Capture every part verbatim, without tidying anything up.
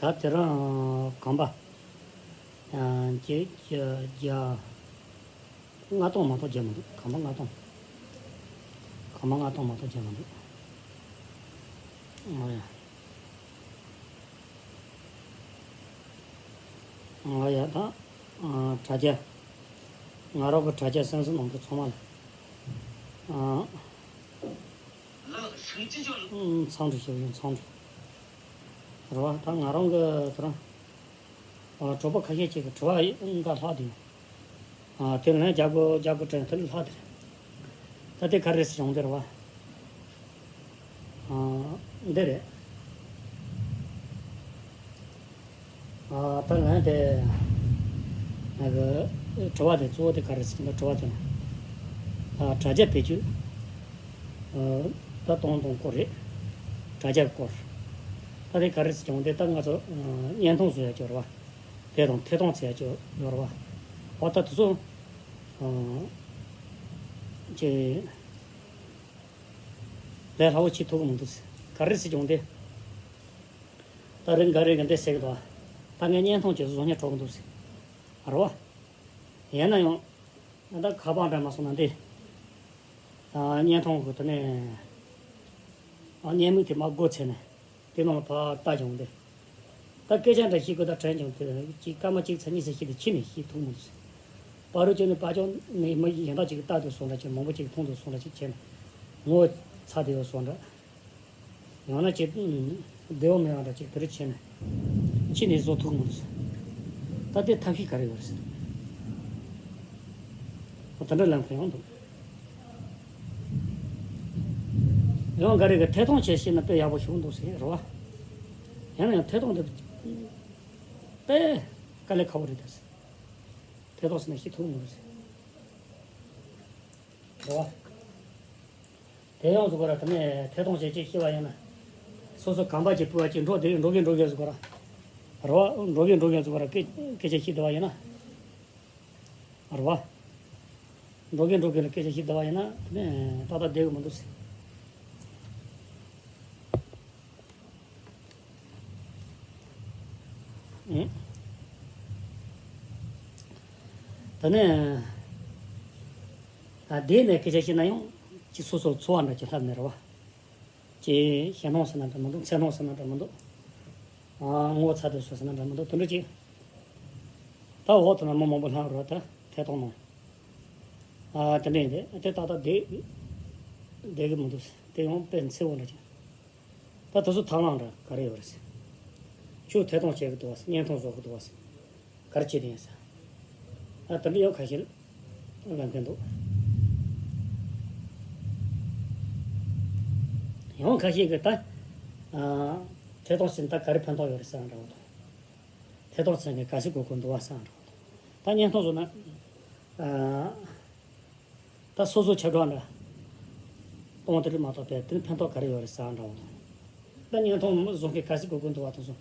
ད་དེ་རང་གོམ་པ་གཅིག་བརྒྱ། ལྔ་སྟོང་མ་གཏོགས་བརྒྱབ་མི་འདུག་གོམ་པ་ལྔ་སྟོང་། གོམ་པ་ལྔ་སྟོང་མ་གཏོགས་བརྒྱབ་མི་འདུག་ཨོ་ཡ། ཨོ་ཡ། ད་དྲ་རྒྱ། ང་རང་གི་དྲ་རྒྱ་སེམས་སུ་ནང་དུ་ཚང་མ་ལ་ཚང་འདྲི་ཞུ་ཡིན། ཚང་འདྲི་རེད་བ། ད་ང་རང་གི་དེ་རང་གྲོགས་པོ་ཁ་ཤས་ཅིག་གི་དྲི་བ་འགའ་ལྷག་དེ་ཡོད། དེ་ལན་རྒྱག་དགོས་རྒྱག་དགོས་དྲན་དེ་ལྷག་དེ་རེད། ད་དེ་ག་རེ་ཟེར་བྱུང་དེ་རེད་བ། འདི་རེད། ད་ལན་དེ་ང་གི་དྲི་བ་དེ་གཙོ་བོ་དེ་ག་རེ་ཟེར་ན། དྲི་བ་དེ་ན་དྲ་རྒྱ་བེད་སྤྱོད་ད་གཏོང་གཏོང་སྐོར་རེད། དྲ་རྒྱ་སྐོར། ད་དེ་ག་རེ་ཟེར་བྱུང་དེ། ད་ང་ཚོ་བརྙན་ཐུང་བཟོ་ཡ་ཅིག་ཡོད་རེད་བ། དེ་དང་ཐད་གཏོང་བྱེད་ཡ་ཅིག་ཡོད་རེད་བ། འོ་ད་དེ་ཚོ་ཅིག་ལས་སླ་བོ་བྱེད་ཐུབ་ཀྱི་མི་འདུག་ཟེར། ག་རེ་ཟེར་བྱུང་སྟེ། ད་རིང་འགའ་རེ་གིས་འདི་ཟེར་གི་འདུག་ད་ངས་བརྙན་ཐུང་ཅིག་བཟོ་སྙིང་བྲོ་གི་འདུག་ཟེར། རེད་བ། ཡིན་ན་ཡང་ད་ཁ་པར་འདྲ་མ་སོང་ན་འདི་བརྙན་ཐུང་གི་དེ་ནས་བརྙན་མིག་དེ་མར་སྒོ་ཕྱེ་ནས་དེ་ནང་ལ་ཕར་ལྟ་བྱུང་སྟེ། ད་སྐད་ཆ་འདྲ་བཤད་དགོས་ད་དྲན་བྱུང་དེ། གཅིག་སྐར་མ་གཅིག་ཚེ་གཉིས་ཚེ་བཤད་དེ་ཕྱི་ནས་བཤད་ཐུབ་མི་འདུག་ཟེར། བར་དུ་བྱས་ནས་ཕར་ཕྱོགས་ནས་མི་གཞན་དག་ཅིག་ལྟ་དུས་སོང་འདྲ་ཅིག་མང་པོ་ཅིག་མཐོང་དུས་སོང་འདྲ་ཅིག་བྱས་ནས་ངོ་ཚ་དེ་ཡོད་སོང་འདྲ། ཡང་ན་ཅིག་བདེ་བོ་མེད་པ་འདྲ་ཅིག་དེ་རུ་བྱས་ནས་ཕྱི་ནས་བཟོ་ཐུབ་མི་འདུག་ཟེར། ད་དེ་ཐབས་ཤེས་ག་རེ་ཡོད་རེད་ཟེར། འོ་དེ་འདྲ་ལབ་མཁན་ཡང་འདུག་ཡང་འགའ་རེ་གིས་ཐད་གཏོང་བྱས་ཤེས་ན་དཔེ་ཡག་པོ་ཞིག་འདུག་ཟེར་རེད་བ། ཡིན་ན་ཡང་ཐད་གཏོང་དེ་དཔེ་དཀའ་ལས་ཁག་པོ་རེད་ད་ཟེར། ཐད་གཏོང་ཟེར་ན་ཤེས་ཐུབ་མི་འདུག་ཟེར། རེད་བ། དེ་ཡང་ཟེར་དགོས་ར། དེ་ནས་ཐད་གཏོང་བྱས་ཅིག་ཤེས་པ་ཡིན་ན། སོ་སོ་གོམ་པ་ཅིག་སྤོས་པ་ཅིག་འགྲོ་དེ་འགྲོ་གི་འགྲོ་གི་ཟེར་དགོས་ར། རེད་བ། འགྲོ་གི་འགྲོ་གི་ཟེར་དགོས་ར། སྐད་སྐད་ཆ་བཤད་བསྡད་པ་ཡིན་ན། རེད་བ། འགྲོ་གི་འགྲོ་གི་ལ་སྐད་ཆ་བཤད་བསྡད་པ་ཡིན་ན་དེ་ནས་ཏག་ཏག་བསྡད་གི་མི་འདུག་ཟེར། ཨང་། ད་ནི། ད་དེ་ནས་སྐད་ཆ་བཤད་ན་ཡང་ཅིག་སོ་སོར་ཚོར་བ་འདྲ་ཅིག་ལྷབ་ནས་རེད་བ། ཅིག་ཞེད་སྣང་ཟེར་ན་འདྲ་མི་འདུག་འཚེར་སྣང་ཟེར་ན་འདྲ་མི་འདུག་ཨ། ངོ་ཚ་དུས་སུ་ཟེར་ན་འདྲ་མི་འདུག་དེ་འདྲ་ཅིག་ད་འོག་ཏུ་ན་མི་མང་པོ་ལྷག་རོགས་ད་ཐད་གཏོང་ནང་། ཨ། དེ་འདྲ་ཡིན་ཏེ་དེ་ཏག་ཏག་བསྡད་བསྡད་གི་མི་འདུག་དེ་ཡང་དཔེ་འཚེར་བོ་འདྲ་ཅིག་ད་དེ་ཚོ་ཐབས་ལམ་འདྲ་ག་རེ་ཡོད་རེད་ཟེར། ཁྱོད་ཐད་གཏོང་བྱེད་གི་འདུག་བ་ཟེར། བརྙན་ཐུང་བཟོ་གི་འདུག་བ་ཟེར། ག་རེ་བྱེད་དེ་ཡིན་ཟེར། ཨ། དེ་འདྲ་ཡང་ཁ་ཤས་ལབ་མཁན་འདུག་ཡང་ཁ་ཤས་ཀྱིས་ད། ཨ། ཐད་གཏོང་ཟེར་ན་ད་ག་རེ་ཕན་ཐོགས་ཡོད་རེད་ཟེར་འདྲ་བོ་དང་། ཐད་གཏོང་ཟེར་མཁན་ག་ཚོད་དགོས་དགོས་འདུག་བ་ཟེར་འདྲ་བོ་དང་། ད་བརྙན་ཐུང་བཟོ་ན། ཨ། ད་སོ་སོ་ཁྱབ་བསྒྲགས་འདྲ་གཏོང་དེ་རེད་མ་གཏོགས་པའི་དེ་ནི་ཕན་ཐོགས་ག་རེ་ཡོད་རེད་ཟེར་འདྲ་བོ་དང་། ད་བརྙན་ཐུང་བཟོ་མཁན་ག་ཚོད་དགོས་དགོས་འདུག་བ་དང་།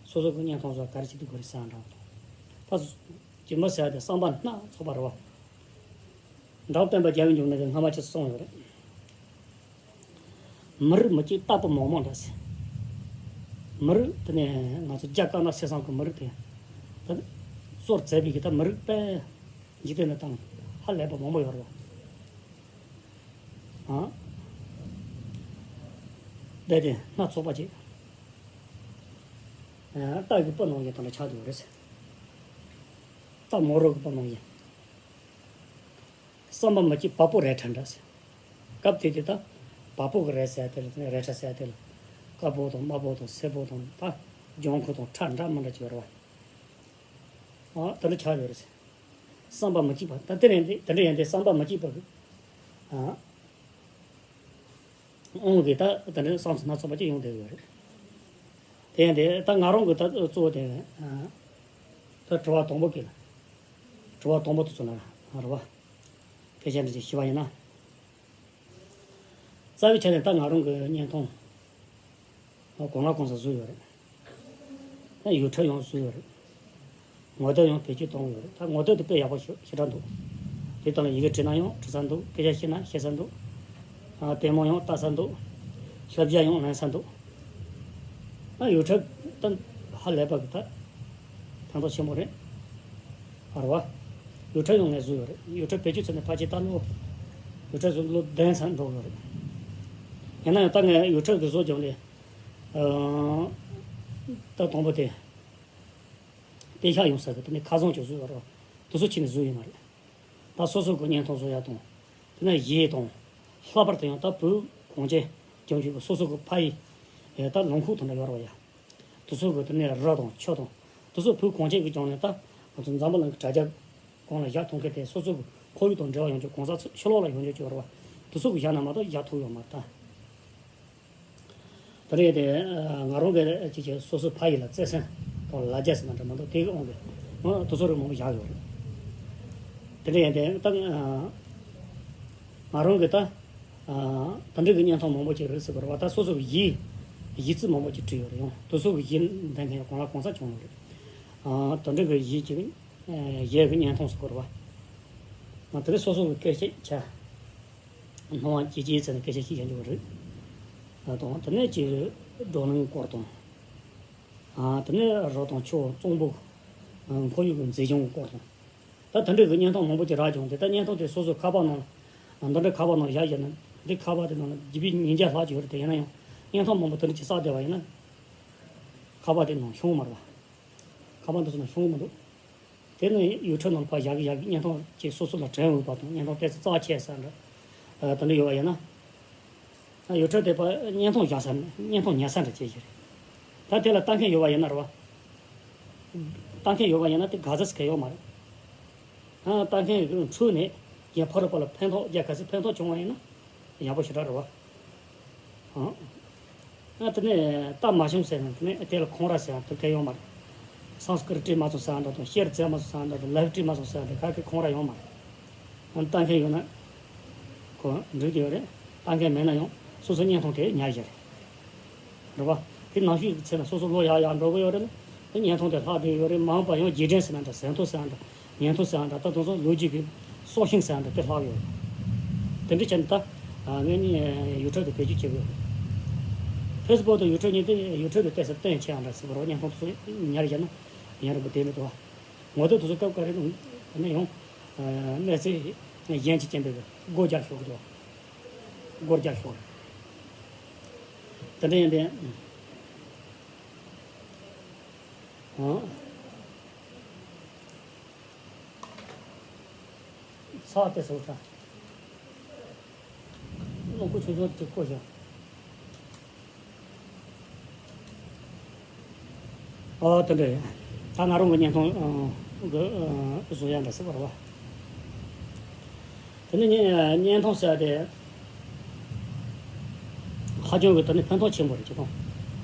སོ་སོ་སོ་གི་བརྙན་ཐུང་བཟོ་ག་རེ་བྱེད་དགོས་རེད་ཟེར་འདྲ་བོ་དང་། ད་སོ་སོ་སྐྱེས་མི་ཟེར་ཡ་དེ་བསམ་པ་སྣ་ཚོགས་པ་རེད་བ། འབྲོག་སྟོན་པ་རྒྱལ་བའི་འབྱུང་གནས་ཀྱིས་སྔ་མ་ཅིག་གསུངས་ཡོད་རེད། མི་རིགས་མི་གཅིག་རྟག་པ་མང་མང་འདྲ་ཟེར། མི་རིགས་དེ་ནས་ང་ཚོ་རྒྱ་དཀར་ནག་སེ་ཚང་གི་མི་རིགས་དེ། ད་གཙོར་མཛད་པའི་གི་ད་མི་རིགས་དཔེ་འཇིག་རྟེན་ན་དང་ཧ་ལས་པ་མང་པོ་ཡོད་རེད་བ། ཨ། དཔེ་དེ་སྣ་ཚོགས་པ་ཅིག་རྟ་གི་སྤུ་ནང་བཞིན་དང་འདྲ་ཆགས་འདུག་རེད་ཟེར། རྟ་མོ་རོ་གི་སྤུ་ནང་བཞིན། བསམ་པ་མི་གཅིག་བ་སྤུ་རལ་གྲི་འདྲ་ཟེར། སྐབས་དེ་དུས་ད་བ་སྤུ་གི་རལ་ཟེར་ཡ་དེ་ལ་རལ་གྲི་ཟེར་ཡ་དེ་ལ་དཀར་པོ་དང་དམར་པོ་དང་སེར་པོ་དང་ད་ལྗང་ཁུ་དང་ཁྲ་འདྲ་མི་འདྲ་ཅིག་ཡོད་རེད་བ། ཨ། དེ་འདྲ་ཆགས་ཡོད་རེད་ཟེར། བསམ་པ་མི་གཅིག་པ་ད་དེ་རེད་འདི་དེ་འདྲ་ཡིན་ཏེ་བསམ་པ་མི་གཅིག་པ་གི། ཨ། དབང་གིས་ད་དེ་འདྲའི་བསམ་ཚུལ་སྣ་ཚོགས་པ་ཅིག་ཡོང་བསྡད་ཡོད་རེད། དེ་ཡིན་དེ་ད་ང་རང་གི་ད་གཙོ་བོ་དེ་ད་དྲི་བ་དང་པོ་གི་ལ། དྲི་བ་དང་པོ་དེ་ཚོ་ལ་རེད་བ། སྐད་ཆ་འདྲི་ཅིག་ཞུས་པ་ཡིན་ན། རྩ་བའི་ཆ་ནས་ད་ང་རང་གི་བརྙན་ཐུང་གང་ལ་གང་འཚམ་བཟོས་ཡོད་རེད། ཡུ་ཊུབ་ཡང་བཟོས་ཡོད་རེད། ངོ་དེབ་ཡང་བེད་སྤྱོད་གཏོང་གི་ཡོད་རེད། ད་ངོ་དེབ་དེ་དཔེ་ཡག་པོ་ཞེ་ཞེ་དྲག་འདུག་དེ་དག་ལ་ཡི་གེ་བྲིས་ན་ཡང་བྲི་ས་འདུག་སྐད་ཆ་བཤད་ན་བཤད་ས་འདུག་ཨ། ལྟད་མོ་ཡང་ལྟ་ས་འདུག་ལྷ་བྱ་ཡང་ལེན་ས་འདུག་ཨ། ཡུ་ཊུབ་ད་ ཧ་ལས་པ་གི་ད་ཕན་ཐོགས་ཆེན་པོ་རེད། རེད་བ། ཡུལ་གྲུ་ཡང་ངས་བཟོས་ཡོད་རེད། ཡུལ་གྲུ་བེད་སྤྱོད་བྱས་ནས་ཕལ་ཆེར་ད་ལོ་ཡུལ་གྲུ་བཟོས་ལོ་བདུན་ཙམ་འགྲོ་གི་ཡོད་རེད། ཡིན་ན་ཡང་ད་ངས་ཡུལ་གྲུ་གི་བཟོ་སྦྱངས་ནས། ཨ། ད་དང་པོ་དེ། གཏན་འཇགས་ཡོང་ས་གི་དེ་ནས་ཁ་བཟང་ཅིག་བཟོས་ཡོད་རེད་བ། དེ་ཚོ་ཁྱེད་ནས་བཟོས་ཡོད་མ་རེད། ད་སོ་སོ་གི་བརྙན་ཐུང་བཟོ་ཡ་དང་། དེ་ནས་གཞས་དང་། ལྷག་པར་དུ་ཡང་ད་བོད་གངས་ཅན་ལྗོངས་ཀྱི་སོ་སོ་གི་ཕ་ཡུལ། ད་ལུང་ཁུག་དང་འདྲ་ཡོད་རེད་བ་ཡ། དེ་ཚོ་གི་དེ་ནས་རི་དང་ཆུ་དང་། དེ་ཚོ་བོད་གངས་ཅན་གྱི་ལྗོངས་ནས་ད་ང་ཚོ་འཛམ་བུ་གླིང་གི་དྲ་རྒྱ་སྒང་ལ་བཞག་ཐུབ་མཁན་དེ་སོ་སོ་གི་ཁོར་ཡུག་དང་འབྲེལ་བ་ཡོང་རྒྱུ། གང་ཟག་ཕྱི་ལོགས་ལ་ཡོང་རྒྱུ་ཅིག་ཡོད་རེད་བ། དེ་ཚོ་གི་བཞག་ན་མ་གཏོགས་བཞག་ཐུབ་ཡོད་མ་རེད་ད། དེ་རེད་དེ། ང་རང་གི་ཅིག་ཅིག་སོ་སོའི་ཕ་ཡུལ་ལ་བརྩེ་སེམས་དང་ལ་རྒྱ་ཟེར་ན་འདྲ་མ་གཏོགས་དེ་གི་དབང་གིས་ང་དེ་ཚོ་རིགས་མང་པོ་བཞག་ཡོད་རེད། དེ་འདྲ་ཡིན་དེ་ད་ང་རང་གི་ད་དེ་འདྲ་གི་བརྙན་ཐུང་མང་པོ་ཅིག་རེད་ཟེར་བ་རེད་བ། ད་སོ་སོ་གི་གཞས་གཞས་ཚིག་མང་པོ་ཅིག་བྲིས་ཡོད་རེད། ཡང་དེ་ཚོ་གི་གཞས་འདེམས་མཁན་ཡང་གང་ལ་གང་འཚམ་བྱུང་ཡོད་རེད། དེ་འདྲ་གི་གཞས་ཅིག་གཞས་གི་བརྙན་ཐུང་ཟེར་བ་རེད་བ། དེ་ནས་སོ་སོ་གི་སྐད་ཆ། སྣང་བ་སྐྱིད་སྐྱིད་ཟེར་ནས་སྐད་ཆ་ཞིག་བཤད་རྒྱུ་རེད། ཨ་དང་དེ་ནས་ཅིག་བགྲོ་གླེང་སྐོར་དང་། ཨ་དེ་ནས་རི་དང་ཆུ་གཙང་པོ། ཨ་ཁོར་ཡུག་གི་མཛེས་ལྗོངས་སྐོར་དང་། ད་དེ་འདྲའི་གི་བརྙན་ཐུང་མང་པོ་ཅིག་རག་བྱུང་། དེ་ད་བརྙན་ཐུང་དེ་སོ་སོའི་ཁ་པར་ནང་། ཨ་འདི་འདྲའི་ཁ་པར་ནང་བཞག་བཞག་ན་འདི་ཁ་པར་དེ་ནང་ལ་ཇི་བི་ཉིས་བརྒྱ་ལྷག་ཅིག་ཡོད་རེད། དེ་ཡིན་ན་ཡང་བརྙན་ཐུང་མང་པོ་དེ་འདྲ་ཅིག་བསགས་བསྡད་པ་ཡིན་ན། ཁ་པར་དེ་ནང་ཤོང་མ་རེད་བ། ཁ་པར་འདི་ཚོ་ནང་ཤོང་མི་འདུག་དེ་ནི་ཡུལ་གྲུ་ནང་ལ་ཕར་བཞག་གི་བཞག་གི་བརྙན་ཐུང་ཅིག་སོ་སོ་ལ་དྲན་འོས་པ་དང་། བརྙན་ཐུང་ཏོག་ཙམ་རྩ་ཆེ་ས་འདྲ། ཨ་དེ་འདྲ་ཡོད་པ་ཡིན་ན། ཨ་ཡུལ་གྲུ་དེ་ཕར་བརྙན་ཐུང་བཞག་ས། བརྙན་ཐུང་ཉར་ས་འདྲ་ཅིག་ཞིག་རེད། ད་དེ་ལ་ལྟ་མཁན་ཡོད་པ་ཡིན་ན་རེད་བ། ལྟ་མཁན་ཡོད་པ་ཡིན་ན་དེ་ག་ཚོད་ཟེར་མཁན་ཡོད་མ་རེད། ཨ་ལྟ་མཁན་གྱི་འཕྲོས་ནས་གཞན་ཕ་རོལ་པོ་ལ་ཕན་ཐོགས་རྒྱ་ག་ཚོད་ཕན་ཐོགས་བྱུང་བ་ཡིན་ན་ཡག་པོ་ཞེ་དྲག་རེད་བ། ཨང་། ཨ་དེ་ནས་ལྟ་མ་བྱུང་ཟེར་ན་དེ་ནས་དེ་ལ་ཁོང་ར་ཟེར་ཡ་དེ་ག་ཡོད་མ་རེད། སཾ་སྐྲྀ་ཏ་བྲིས་མ་སོང་ཟེར་ཡ་འདྲ་དང་། ཤེར་བཙལ་མ་སོང་ཟེར་ཡ་འདྲ་དང་། ལའིབ་བྲིས་མ་སོང་ཟེར་ཡ་འདྲ་ག་གི་ཁོང་ར་ཡོད་མ་རེད། ཨ་ལྟ་མཁན་ཡོད་ན་ཁོ་འགྲིག་གི་ཡོད་རེད། ལྟ་མཁན་མེད་ན་ཡང་སོ་སོ་བརྙན་ཐུང་དེ་ཉར་བཞག་རེད། རེད་བ། དེ་ནང་བཞིན་གྱི་ཚེ་ན་སོ་སོ་ལོ་ཡག་ཡག་འགྲོ་གི་ཡོད་རེད་ན། དེ་བརྙན་ཐུང་དེ་ལྷག་བསྡད་ཡོད་རེད། མ་འོངས་པ་ཡང་རྗེས་དྲན་ཟེར་ན་འདྲ། ཟིན་ཐོ་ཟེར་ན་འདྲ། ཉིན་ཐོ་ཟེར་ན་འདྲ། ད་དེ་ཚོ་ལོ་རྒྱུས་ཀྱི་སྲོག་ཤིང་ཟེར་ན་འདྲ། དེ་ལྷག་ཡོད་རེད། དེ་འདྲ་བྱས་ནས་ད་ཨ་ངས་ནི་ཡུལ་གྲུ་དེ་བེད་སྤྱོད་བྱེད་གི་ཡོད་རེད། ཕེ་སི་བུག་དང་ཡུལ་གྲུ་གཉིས་དེ་ཡུལ་གྲུ་དེ་ཏོག་ཙམ་སྟོན་ཆེ་ཡང་འདྲ་ཟེར་བ་རེད། བརྙན་ཐུང་དེ་ཚོ་ཉར་བཞག་ན་ཡང་རིང་པོ་བསྡད་མི་འདུག་བ། ངོ་དེབ་དེ་ཚོ་སྐབས་འགའ་རེ་ནང་ནས་ཡང་གནས་ཚུལ་གཞན་གྱི་རྐྱེན་པས་སྒོ་རྒྱག་ཤོར་གི་འདུག་སྒོ་རྒྱག་ཤོར། དེ་འདྲ་ཡིན་པས། ཨང་། ཚ་དེ་སོ་ཁྲ། རླངས་འཁོར་ཆུང་ཆུང་དེ་བསྐོར་བཞག་ཨོ་དེ་འདྲ་ཡིན། ད་ང་རང་གི་བརྙན་ཐུང་གི་བཟོ་ཡ་འདྲ་ཟེར་བ་རེད་བ། དེ་ནས་བརྙན་ཐུང་ཟེར་ཡ་དེ་ཧ་ཅང་གི་དེ་ནས་ཕན་ཐོགས་ཆེན་པོ་རེད། ཅི་ཐུང་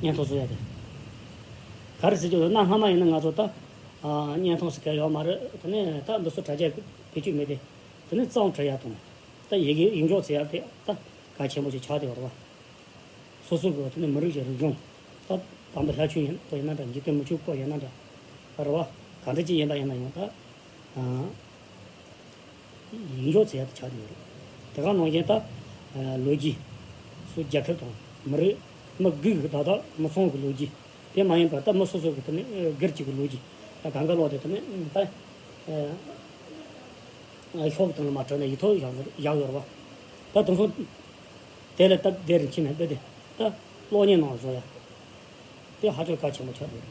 བརྙན་ཐུང་བཟོ་ཡ་དེ། ག་རེ་ཟེར་གྱི་འདུག་ན། སྔ་མ་ཡིན་ན་ང་ཚོ་ད་བརྙན་ཐུང་ཟེར་མཁན་ཡོད་མ་རེད། དེ་ནས་ད་འདི་ཚོ་དྲ་རྒྱ་བེད་སྤྱོད་མེད་དེ། དེ་ནས་རྩོམ་འབྲི་ཡ་དང་། ད་ཡི་གེ་ཡིག་འཇོག་བྱེད་ཡ་དེ་ད་གལ་ཆེན་པོ་ཞིག་ཆགས་བསྡད་ཡོད་རེད་བ། སོ་སོ་གི་དེ་ནས་མི་རིགས་ཀྱི་རིག་གཞུང་། ད་དམ་པའི་ལྷ་ཆོས་ཡིན་པ་ཡིན་ན་འདྲ། འཇིག་རྟེན་མི་ཆོས་སྐོར་ཡིན་ན་འདྲ། རེད་བ། ག་འདྲ་ཅིག་ཡིན་པ་ཡིན་ན་ཡང་ད་ཡིག་འཇོག་བྱེད་ཡ་དེ་ཆགས་བསྡད་ཡོད་རེད། དེ་ག་ནང་བཞིན་ད་ལོ་རྒྱུས་སུ་རྒྱལ་ཁབ་དང་མི་རིགས། མི་སྒེར་གྱི་བརྡ་དག་མི་ཚང་གི་ལོ་རྒྱུས། དེ་མ་ཡིན་པར་ད་མི་སོ་སོ་གི་དེ་ནས་སྒེར་གཅིག་གི་ལོ་རྒྱུས་ད་གང་ག་ལོག་དེ་དེ་ནས་ད་ཤོག་དང་མ་བྲལ་ནས་ཡིག་ཐོག་བཞག་བཞག་ཡོད་རེད་བ། ད་དེང་སང་དེ་ལས་སྟབས་བདེ་རིགས་ཕྱིན་ནས་དཔེ་དེ་ད་གློག་བརྙན་ནང་བཟོ་ཡ་དེ་ཧ་ཅང་གལ་ཆེན་པོ་ཆགས་འདུག་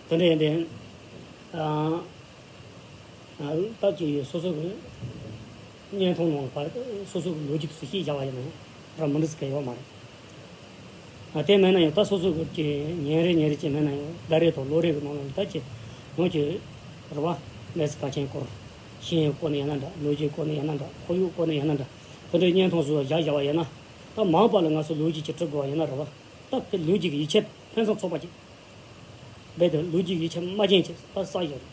དེ་འདྲ་ཡིན་དུས། ད་ཅིག་སོ་སོ་གི་བརྙན་ཐུང་ནང་ཕར་སོ་སོ་གི་ལོ་རྒྱུས་དེ་ཚོ་ཤེས་བཞག་པ་ཡིན་ན་ཡང་ར་མི་འདུག་ཟེར་མཁན་ཡོད་མ་རེད། ཨ་དེ་མེད་ན་ཡང་ད་སོ་སོ་གི་ཉིན་རེ་ཉིན་རེ་ཅིག་མེད་ན་ཡང་ཟླ་རེ་དང་ལོ་རེ་གི་ནང་ལ་ད་ཅིག་ཡང་ཅིག་རེད་བ། གནས་ཚུལ་གལ་ཆེན་སྐོར། ཤེས་ཡོན་སྐོར་ནས་ཡིན་ན་འདྲ། ལོ་རྒྱུས་སྐོར་ནས་ཡིན་ན་འདྲ། ཁོར་ཡུག་སྐོར་ནས་ཡིན་ན་འདྲ། དེ་འདྲའི་བརྙན་ཐུང་བཟོས་བཞག་བཞག་པ་ཡིན་ན། ད་མ་འོངས་པ་ལ་ང་ཚོ་ལོ་རྒྱུས་ཅིག་འབྲི་དགོས་པ་ཡིན་ན་རེད་བ། ད་དེ་ལོ་རྒྱུས་ཀྱི་ཡིག་ཆ་ཕུན་སུམ་ཚོགས་པ་ཅིག་རྦད་དེ་ལོ་རྒྱུས་ཡིག་ཆ་མ་རྒྱན་ཅིག་ད་བསགས་ཡོད་རེད།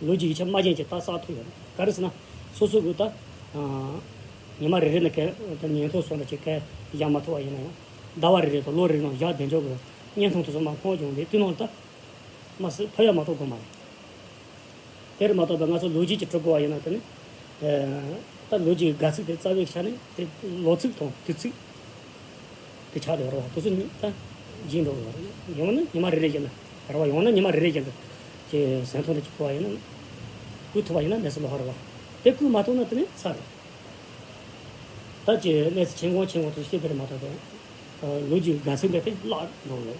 ལོ་རྒྱུས་ཡིག་ཆ་མ་རྒྱན་ཅིག་ད་བསགས་ཐུབ་ཡོད་རེད། ག་རེ་ཟེར་ན། སོ་སོ་གི་ད་ཉི་མ་རེ་རེ་ནས་ག་ད་ཉིན་ཐོ་སོགས་འདྲ་ཅིག་ག་བཞག་མ་ཐུབ་པ་ཡིན་ན་ཡང་། ཟླ་བ་རེ་རེ་དང་ལོ་རེ་རེ་ནང་བཞག་བདེ་འཇོག་གི་བརྙན་ཐུང་དེ་ཚོ་མར་མཐོང་བྱུང་དེ་དེ་ནང་ད་མ་སྲིད་ཕབ་ཡ་མ་གཏོགས་དགོས་མ་རེད། དེར་མ་གཏོགས་པའི་ང་ཚོ་ལོ་རྒྱུས་ཀྱི་འབྲི་དགོས་པ་ཡིན་ན་དེ་ནི། ད་ལོ་རྒྱུས་ཀྱི་དགའ་ཚིག་དེ་རྩ་བའི་ཆ་ནས་དེ་ལོ་ཚིགས་དང་དུས་ཚིགས་དེ་ཆགས་བསྡད་ཡོད་རེད་བ། དེ་ཚོ་ནི་ད་ སྦྱིན་འགྲོ་གི་རེད། ཡང་ན་ཉི་མ་རེ་རེ་བཞིན་དུ་རེད་བ། ཡང་ན་ཉི་མ་རེ་རེ་བཞིན་དུ་ཅིག་ཟན་ཐུང་དེ་ཅིག་བསྐོལ་བ་ཡིན་ན། བསྐོལ་ཐུབ་པ་ཡིན་ན་ནད་གཞི་ལོག་ཧ་རེད་བ། དེ་བསྐོལ་མ་ཐུབ་ན་དེ་ནས་ཚར་རེད། ད་ཅིག་གནས་ཚུལ་ཆེན་གོང་ཆེན་གོང་དུ་བཤད་པ་རེད་མ་གཏོགས། ལོ་རྒྱུས་དགའ་ཚིག་འདི་དེ་བརླག་འགྲོ་གི་རེད།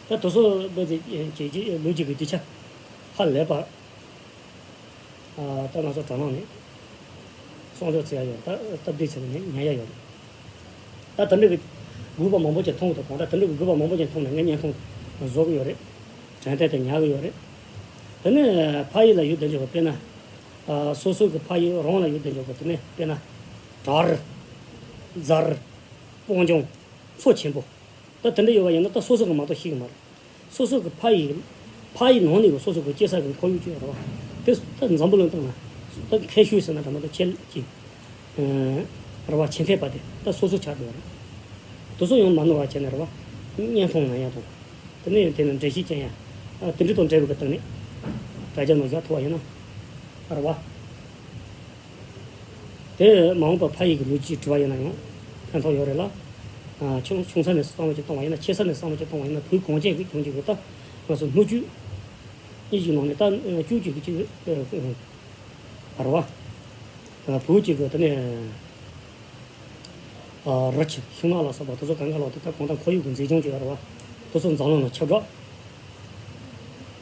ད་དེ་ཚོ་བོད་ཀྱི་ལོ་རྒྱུས་ཀྱི་རྒྱུ་ཆ་ཧ་ལས་པ། ད་ང་ཚོ་དྲ་ནང་ནས་གསོག་འཇོག་བྱེད་ཡ་ཡོད། ད་སྟབས་བདེ་ཆེད་ནས་ཉན་ཡ་ཡོད། ད་དེ་འདྲ་གི་དགོས་པ་མང་པོ་ཅིག་མཐོང་གི་འདུག་གང་ལྟར་དེ་འདྲ་གི་དགོས་པ་མང་པོ་ཅིག་མཐོང་ནས་ངས་བརྙན་ཐུང་བཟོ་གི་ཡོད་རེད། དྲན་རྟེན་དེ་ཉར་གི་ཡོད་རེད། དེ་ནས་ཕ་ཡུལ་ལ་ཡོད་བསྡད་འཇོག་པ། དཔེར་ན། སོ་སོ་གི་ཕ་ཡུལ་རང་ལ་ཡོད་བསྡད་འཇོག་པ། དེ་ནས་དཔེར་ན། དར། རྫར། སྤང་ལྗོངས། མཚོ་ཆེན་པོ། ད་དེ་འདྲ་ཡོད་པ་ཡིན་ན་ད་སོ་སོ་གི་མ་གཏོགས་ཤེས་གི་མ་རེད། སོ་སོ་གི་ཕ་ཡི། ཕ་ཡི་ནང་ནས་གི་སོ་སོ་གི་སྐྱེས་ས་གི་ཁོར་ཡུག་ཅིག་ཡོད་རེད་བ། དེ་ད་འཛམ་བུ་གླིང་སྟེང་ལ་ད་མཁས་ཤོས་ཟེར་ན་འདྲ་མ་གཏོགས་ཆེ་ཅིག་རེད་བ། ཆེས་མཁས་པ་དེ་ད་སོ་སོ་ཆགས་འགྲོ་བ་རེད། དེ་ཚོ་ཡང་མ་ནོར་བ་བྱས་ནས་རེད་བ། བརྙན་ཐུང་ལེན་ཡ་དང་། དེ་ནས་ཡང་དེ་ནས་འགྲེལ་བཤད་བྱེད་ཡ། དེ་འདྲ་དང་འབྲེལ་བའི་གི་སྟེང་ནས་དྲ་རྒྱ་ནང་བཞག་ཐུབ་པ་ཡིན་ན་རེད་བ། དེ་མ་འོངས་པར་ཕ་ཡུལ་གྱི་ལོ་རྒྱུས་བྲིས་པ་ཡིན་ན་ཡང་ཕན་ཐོགས་ཡོད་རེད་ལ། ཆུང་ཆུང་ས་ནས་བསམ་བློ་ཅིག་གཏོང་བ་ཡིན་ན། ཆེ་ས་ནས་བསམ་བློ་ཅིག་གཏོང་བ་ཡིན་ན། བོད་གངས་ཅན་གྱི་ལྗོངས་ཀྱི་ད་ང་ཚོ་སྣོད་བཅུད་གཉིས་ཀྱི་ནང་ནས་ད་བཅུད་ཀྱི་གཅིག་རེད་བ། བོད་ཀྱི་གི་དེ་ནས་རི་ཆུ་ཤིང་ནགས་ལ་སོགས་པ་དེ་ཚོ་གང་ག་ལོག་དེ་ད་གང་ལྟར་ཁོར་ཡུག་གི་མཛེས་ལྗོངས་ཅིག་ཡོད་རེད་བ། དེ་ཚོ་འཛམ་གླིང་ལ་ཁྱབ་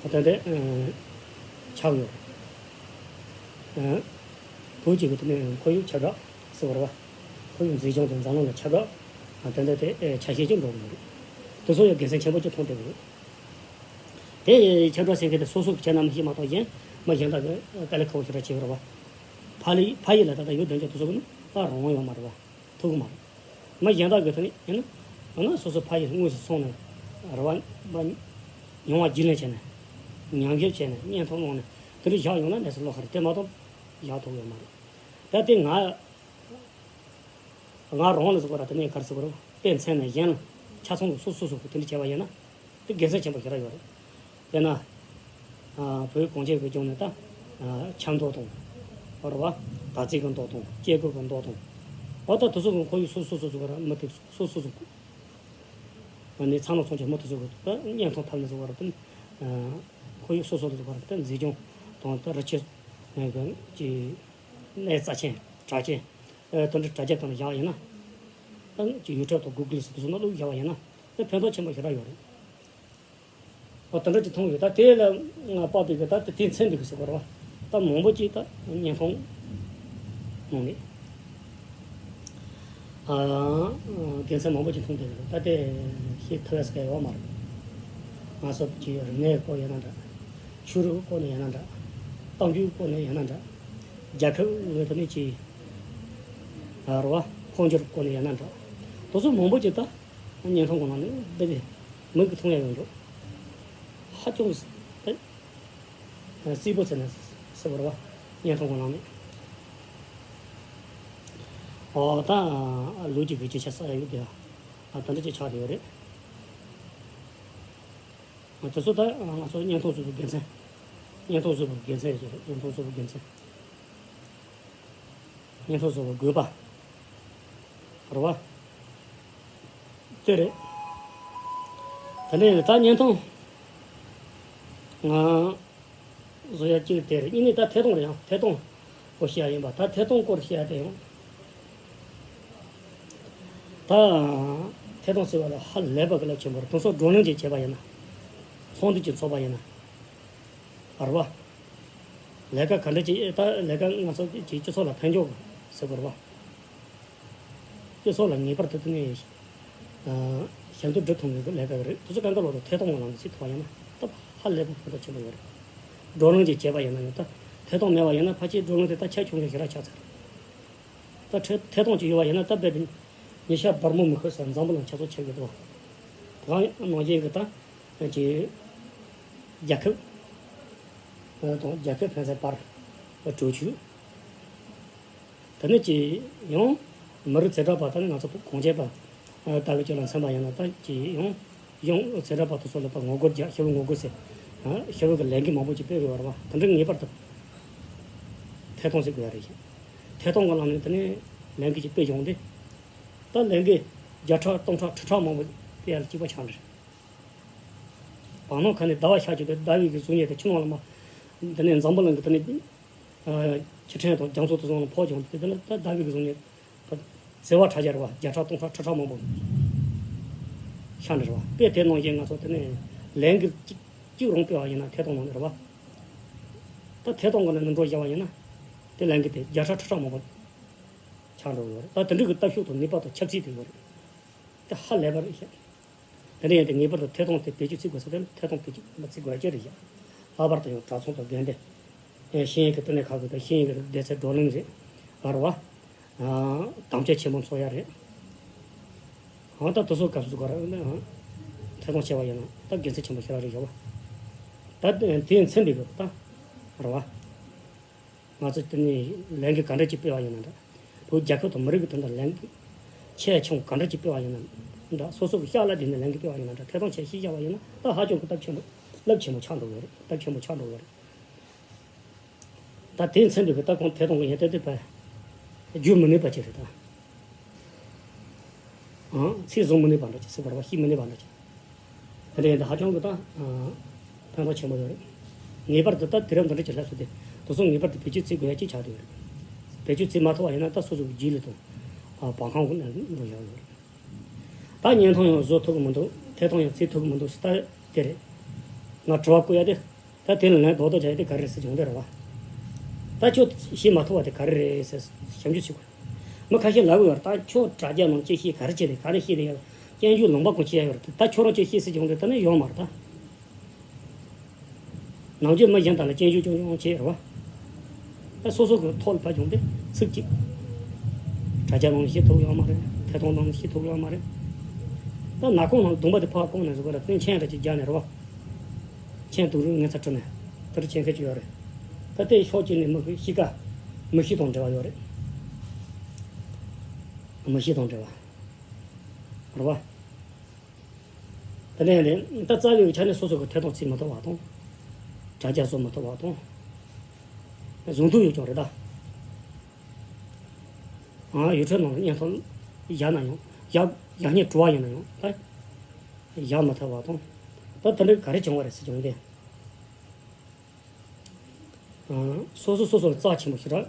བསྒྲགས་ད་ལྟ་ཆགས་ཡོད་རེད། བོད་ཀྱི་གི་དེ་ནས་ཁོར་ཡུག་ཁྱབ་བསྒྲགས་ཟེར་བ་རེད་བ། ཁོར་ཡུག་མཛེས་ལྗོངས་དེ་འཛམ་གླིང་ལ་ཁྱབ་བསྒྲགས་ད་ལྟ་དེ་ཆ་ཤས་ཅིག་འགྲོ་གི་ཡོད་རེད། དེ་ཚོ་ཡང་དགེ་མཚན་ཆེན་པོ་ཅིག་མཐོང་བསྡད་ཀྱི་ཡོད། དེ་ཁྱབ་བསྒྲགས་བྱེད་མཁན་དེ་སོ་སོ་གི་ཁྱེད་རྣམས་ཤེས་མ་གཏོགས་གཞན་མི་གཞན་དག་གི་དཀའ་ལས་ཁག་པོ་ཞེ་དྲག་བྱེད་ཀྱི་རེད་བ། ཕ་ལི་ཕ་ཡུལ་ལ་ད་ལྟ་ཡོད་དོན་ཅོག་དེ་ཚོ་གི་ནི་ད་རང་དབང་ཡོད་མ་རེད་བ། ཐུབ་ཀྱི་མ་རེད། མི་གཞན་དག་གི་ཐོག་ནས་ཡིན་ན་ཡང་ན་སོ་སོ་ཕ་ཡུལ་དངོས་སུ་སོང་ནས་རེད་བ། མྱོང་བ་རྒྱུས་ལེན་བྱས་ནས་ཉམས་ཞིབ་བྱས་ནས་བརྙན་ཐུང་བླངས་ནས་དེ་འདྲ་བཞག་ཡོང་ན་གནས་ཚུལ་ལོག་གི་རེད། དེ་མ་གཏོགས་བཞག་ཐུབ་ཡོད་མ་རེད། ད་དེ་ང་ང་རང་ལ་ཟེར་དགོས་ར། དེ་ནས་ག་རེ་ཟེར་དགོས་ར། དཔེ་མཚོན་ནས་གཞན་ལ་ཆ་ཚང་གི་སོ་སོ་སོ་སོ་གི་དེ་འདྲ་བྱས་པ་ཡིན་ན་དེ་དགེ་མཚན་ཆེན་པོ་ཞེ་དྲག་ཡོད་རེད། དཔེར་ན། བོད་གངས་ཅན་གྱི་ལྗོངས་ནས་ད་ཆབ་མདོ་དང་། རེད་བ། དར་རྩེ་གི་མདོ་དང་སྐྱེ་རྒུ་གི་མདོ་དང་། འོ་ད་དེ་ཚོ་གི་ཁོར་ཡུག་སོ་སོ་སོ་སོ་གི་ར། མི་དེ་སོ་སོ་སོ་སོ་གི་ནས་ཚང་མ་ཚོང་ཆེན་མི་དེ་ཚོ་གི་ད་བརྙན་ཐུང་ཕབ་ནས་བཟོ་བ་ར། དེ་ཁོར་ཡུག་སོ་སོ་སོ་གི་ར། ད་མཛེས་ལྗོངས་དང་ད་རི་ཆུ་གི་ཅིག་གནས་རྩ་ཆེན་གྲགས་ཅན། ཨ། དེ་འདྲ་དྲ་རྒྱ་སྟེང་ལ་བཞག་ཡིན་ན། ཨ། ཅིག་ཡུ་ཊུབ་དང་གུ་གུལ་སོགས་དེ་ཚོ་ནང་བླུགས་བཞག་པ་ཡིན་ན་དེ་ཕན་ཐོགས་ཆེན་པོ་ཞེ་དྲག་ཡོད་རེད། འོ་དེ་འདྲ་ཅིག་མཐོང་ཡོད། ད་དེ་ལ་དཔག་པའི་གི་ད་དེ་མཚན་འདུག་ཟེར་བ་རེད་བ། ད་མང་པོ་ཅིག་ད་བརྙན་ཐུང་ནང་ནས། ཨ། དགེ་མཚན་མང་པོ་ཅིག་མཐོང་བསྡད་ཡོད། ད་དེ་བཤད་ཐུབ་ཡ་ཟེར་ཡ་ཡོད་མ་རེད། ང་ཚོ་ཅིག་རིག་གནས་སྐོར་ཡིན་ན་འདྲ། ཆོས་རིག་སྐོར་ནས་ཡིན་ན་འདྲ། གཏམ་རྒྱུད་སྐོར་ནས་ཡིན་ན་འདྲ། རྒྱལ་ཁབ་འོས་དེ་ནས་ཅིག་རེད་བ། འཕོ་འགྱུར་སྐོར་ནས་ཡིན་ན་འདྲ། དེ་ཚོ་མང་པོ་ཅིག་ད་བརྙན་ཐུང་གི་ནང་ནས་འདི་ནས་མིག་གིས་མཐོང་ཡ་ཡོང་འདུག་ཧ་ཅང་ད་རྩིས་པོ་ཚད་ནས་ཟེར་བ་རེད་བ། བརྙན་ཐུང་གི་ནང་ནས། ཨོ་ད་ལོ་རྒྱུས་ཀྱི་རྒྱུ་ཆ་གསལ་ཡོད་དེ། ཨ། དེ་འདྲ་ཅིག་ཆགས་བསྡད་ཡོད་རེད། དེ་ཚོ་ད་ང་ཚོ་བརྙན་ཐུང་བཟོ་བའི་དགེ་མཚན། བརྙན་ཐུང་བཟོ་བའི་དགེ་མཚན་ཞིག་རེད། བརྙན་ཐུང་བཟོ་བའི་དགེ་མཚན། བརྙན་ཐུང་བཟོ་བའི་དགོས་པ་རེད་བ། དེ་རེད། དེ་ནས་ད་བརྙན་ཐུང་ང་བཟོ་ཡ་གཅིག་དེ་རེད། གཉིས་ནས་ད་ཐད་གཏོང་རེད། ཡང་ཐད་གཏོང་སྐོར་བཤད་ཡ་ཡིན་པ། ད་ཐད་གཏོང་སྐོར་བཤད་ཡ་དེ་ཡང་། ད་ཐད་གཏོང་ཟེར་བ་ལ་ཧ་ལས་པ་གི་རླབས་ཆེན་པོ་རེད། དེ་ཚོ་བགྲོ་གླེང་ཅིག་བྱས་པ་ཡིན་ན། ཚོགས་འདུ་ཅིག་ཚོགས་པ་ཡིན་ན། རེད་བ། ལས་ཀ་ག་འདྲ་ཅིག་ད་ལས་ཀ་ང་ཚོ་ཅིག་སྤྱི་ཚོགས་ལ་ཕན་ཕྱོགས་ཟེར་དགོས་རེད་བ། སྤྱི་ཚོགས་ལ་ངེས་པར་དུ་དེ་ནས་ཞབས་འདེགས་སྒྲུབ་ཐུབ་མཁན་གྱི་ལས་ཀ་རེད། དེ་ཚོ་གང་ག་ལོག་ཏུ་ཐད་གཏོང་གི་ལམ་ནས་བྱེད་ཐུབ་པ་ཡིན་ན་སྟབས་ཧ་ལས་པ་ཕན་ཐོགས་ཆེན་པོ་ཡོད་རེད། བགྲོ་གླེང་ཅིག་བྱས་པ་ཡིན་ན་ཡང་ད་ཐད་གཏོང་མེད་པ་ཡིན་ན་ཕལ་ཆེར་བགྲོ་གླེང་དེ་ད་ཁྱབ་ཆུང་ཆུང་ཞེ་དྲག་ཆགས་ཚར་རེད། ད་ཐད་ཐད་གཏོང་ཅིག་ཡོད་པ་ཡིན་ན་ད་དཔེ་དེ་ཉི་ཤར་སྦར་མོ་མི་ཁོད་ཟེར་འཛམ་བུ་གླིང་ཆ་ཚང་ཁྱབ་ཀྱི་འདུག་དེ་ག་ནང་བཞིན་གྱི་ད་ཅིག་རྒྱལ་ཁབ་དང་རྒྱལ་ཁབ་ཕན་ཚུན་བར་གྲོས་ཆོད། དེ་ནས་ཅིག་ཡང་མི་རིགས་རྩིས་གྲགས་པ་དང་ང་ཚོ་གངས་ཅན་པ་ལྟ་བུ་ཅིག་ལ་མཚོན་པ་ཡིན་ན། ད་ཅིག་ཡང་ཡང་རྩིས་གྲགས་པ་དེ་ཚོ་ལ་ད་ངོ་རྒོལ་རྒྱག་ཞི་བའི་ངོ་རྒོལ་ཟེར་ཞི་བའི་གི་ལས་འགུལ་མང་པོ་ཅིག་སྤེལ་དགོས་པ་རེད་བ། དེ་འདྲ་ངེས་པར་དུ་ཐད་གཏོང་ཟེར་དགོས་ཡ་རེད། ཐད་གཏོང་གི་ལམ་ནས་དེ་ནས་ལས་འགུལ་ཅིག་སྤེལ་བྱུང་སྟེ། ད་ལས་འགུལ་བརྒྱ་ཕྲག་སྟོང་ཕྲག་ཁྲི་ཕྲག་མང་པོ་ དེ་ཡར་གཅིག་པ་ཆགས་འདྲ། བར་སྣང་ཁ་ནས་ཟླ་བ་ཤར་གྱི་འདུག་ཟླ་བའི་གི་གཟུགས་བརྙན་དེ་ཕྱི་ནང་ལ་མ། འདི་ནས་འཛམ་བུ་གླིང་གི་དེ་ནས། ཨ། ཆུ་ཕྲན་དང་རྒྱ་མཚོ་དེ་ཚོ་ལ་ཕོག་བྱུང་སྟེ། དེ་ནས་ད་ཟླ་བའི་གི་གཟུགས་བརྙན། ད་བྱེ་བ་ཕྲ་རྒྱས་རེད་བ། བརྒྱ་ཕྲག་སྟོང་ཕྲག་ཁྲི་ཕྲག་མང་པོ་ཤར་འདྲ་རེད་བ། དཔེ་དེ་ནང་བཞིན་ང་ཚོ་དེ་ནས་ལན་གི་གཅིག་གཅིག་རང་སྤེལ་བ་ཡིན་ན། ཐད་གཏོང་ནང་ནས་རེད་བ། ད་ཐད་གཏོང་གི་ནང་ནས་འགྲོ་བཞག་པ་ཡིན་ན། དེ་ལན་གི་དེ་བརྒྱ་ཕྲག་ཁྲི་ཕྲག་མང་པོ་ཆགས་འགྲོ་གི་ཡོད་རེད། ད་དེ་འདྲ་གི་ལྟ་ཕྱོགས་དང་ནུས་པ་དང་ཁྱབ་ཚད་དེ་ཡོད་རེད། དེ་ཧ་ལས་པ་རེད་ཤག་དེ་འདྲ་ཡིན་དུས་ངེས་པར་དུ་ཐད་གཏོང་དེ་བེད་སྤྱོད་བྱེད་དགོས་ས་དེ་ནི་ཐད་གཏོང་བེད་སྤྱོད་བྱེད་དགོས་ཀྱི་རེད་ཤག་ལྷག་པར་དུ་ཡང་གྲྭ་ཚང་དང་དགོན་སྡེ། ཨེ། ཤེས་ཡོན་གྱི་བསྟི་གནས་ཁག་གི་དང་ཤེས་ཡོན་གྱི་སྡེ་ཚན་བགྲོ་གླེང་རེད། ཨ། རེད་བ། ཨ། དམ་བཅའ་ཆེན་པོ་འཚོགས་ཡ་རེད། ཨ། ད་དེ་ཚོ་སྐབས་སུ་གོ་ར། ཨ། ཐད་གཏོང་བྱས་པ་ཡིན་ན་ད་དགེ་མཚན་ཆེན་པོ་ཞེ་དྲག་རེད་ཤག་བ། ད་དེ་མཚོན་པའི་གི་ད། རེད་བ། ང་ཚོ་དེ་ནས་ལས་འགུལ་ག་འདྲ་ཅིག་སྤེལ་བ་ཡིན་ན་འདྲ། བོད་རྒྱལ་ཁབ་དང་མི་རིགས་ཀྱི་དོན་དུ་ལས་འགུལ་ཆེ་ཆུང་ག་འདྲ་ཅིག་སྤེལ་བ་ཡིན་ན་འདྲ། སོ་སོ་གི་ཤག་ལ་བསྡད་ནས་ལས་འགུལ་སྤེལ་བ་ཡིན་ན་འདྲ། ཐད་གཏོང་བྱས་ཤིག་བཞག་པ་ཡིན་ན་ད་ཧ་ཅང་གི་སྟབས་ཆེན་པོ། རླབས་ཆེན་པོ་ཆགས་འགྲོ་གི་རེད། སྟབས་ཆེན་པོ་ཆགས་འགྲོ་གི་རེད། ད་དེ་མཚོན་པའི་གི་ད་གོང་ཐད་གཏོང་གི་ཡིན་དེ་དེ་བས་རྒྱུ་མི་ནུས་པ་ཅིག་རེད་ད། ཨང་། ཚིག་བཟུང་མི་ནུས་པ་འདྲ་ཅིག་ཟེར་བ་རེད་བ། ཤེས་མི་ནུས་པ་འདྲ་ཅིག་དེ་འདྲ་ཡིན་དུས་ཧ་ཅང་གི་ད། ཨ། ཕན་ཐོགས་ཆེན་པོ་ཡོད་རེད། ངེས་པར་དུ་ད་དུས་རབས་འདི་འདྲ་ཅིག་སླེབས་སོང་སྟེ། དེ་ཚོ་ངེས་པར་དུ་བེད་སྤྱོད་བྱེད་དགོས་ཡ་ཅིག་ཆགས་བསྡད་ཡོད་རེད། བེད་སྤྱོད་བྱེད་མ་ཐུབ་པ་ཡིན་ན་ད་སོ་སོ་གི་རྗེས་ལུས་དང་། ཨ། བང་ཁང་གི་ནང་འགྲོ་ཡ་ཡོད་རེད། ད་བརྙན་ཐུང་ཡང་བཟོ་ཐུབ་ཀྱི་མི་འདུག་ཐད་གཏོང་ཡང་བྱེད་ཐུབ་ཀྱི་མི་འདུག་ཟེར་ད་དེ་རེད། ང་དྲི་བ་བཀོད་ཡ་དེ། ད་དེ་ལ་ངས་རྡོག་རྡོག་བྱ་ཡ་དེ་ག་རེ་རེད་ཟེར་བྱུང་དེ་རེད་བ། ད་ཁྱོད་ཤེས་མ་ཐུབ་པ་དེ་ག་རེ་རེད་ཟེར་ཞིབ་འཇུག་བྱེད་དགོས། མི་ཁ་ཤས་ལབ་ཡོད་རེད། ད་ཁྱོད་དྲ་རྒྱ་ནང་ཅི་ཤེས། ག་རེ་བྱས་ཏེ་ག་རེ་ཤེས་ཏེ་ཡོད། སྐྱོན་བརྗོད་ལུང་པ་ཀུན་བྱེད་ཡ་ཡོད་རེད། ད་ཁྱོད་རང་ཅི་ཤེས་ཟེར་བྱུང་དེ་ད་ནི་ཡོད་མ་རེད་ད། ནམ་རྒྱུན་མི་གཞན་དག་ལ་སྐྱོན་བརྗོད་ཀྱང་ཡང་བྱེད་རེད་བ། ད་སོ་སོ་གི་ཐོག་ལ་ཕར་བྱུང་སྟེ་ཚིག་གཅིག་དྲ་རྒྱ་ནང་ཤེས་ཐུབ་ཡོད་མ་རེད། ཐད་གཏོང་ནང་ཤེས་ཐུབ་ཡོད་མ་རེད། ད་ནག་ཁུང་ནང་གདོང་པ་དེ་ཕར་བཀོག་ནས་བཟོ་ག་ལ་སྟོན་མཆན་འདྲ་ཅིག་རྒྱག་ནས་རེད་བ། མཆན་དུག་རིགས་ངན་ཚ་བྲི་ནས་དེར་བྱེད་མཁན་ཅིག་ཡོད་རེད། ད་ལྟའི་ཕྱོགས་གཅིག་ནས་མི་གི་གཤིས་ཀ་མི་གཤིས་དང་འབྲེལ་བ་ཡོད་རེད། མི་གཤིས་དང་འབྲེལ་བ་རེད་བ། དེ་ནས་ནི་ད་རྩ་བའི་ཆ་ནས་སོ་སོ་གི་ཐད་གཏོང་བྱེད་མི་ཐུབ་པ་དང་། དྲ་རྒྱ་བཟོ་མི་ཐུབ་པ་དང་། གཟུང་དུ་ཡོད་ཀྱང་རེད་ད། ཨ། ཡུལ་གྲུ་ནང་ལ་བརྙན་ཐུང་བཞག་ན་ཡང་། བཞག་བཞག་སྙིང་བྲོ་བ་ཡིན་ན་ཡང་ད་བཞག་མི་ཐུབ་པ་དང་། ད་དེ་འདྲ་ག་རེ་བྱུང་བ་རེད་ཟེར་བྱུང་སྟེ། ཨ། སོ་སོ་སོ་སོ་ལ་རྩ་ཆེན་པོ་ཞེ་དྲག་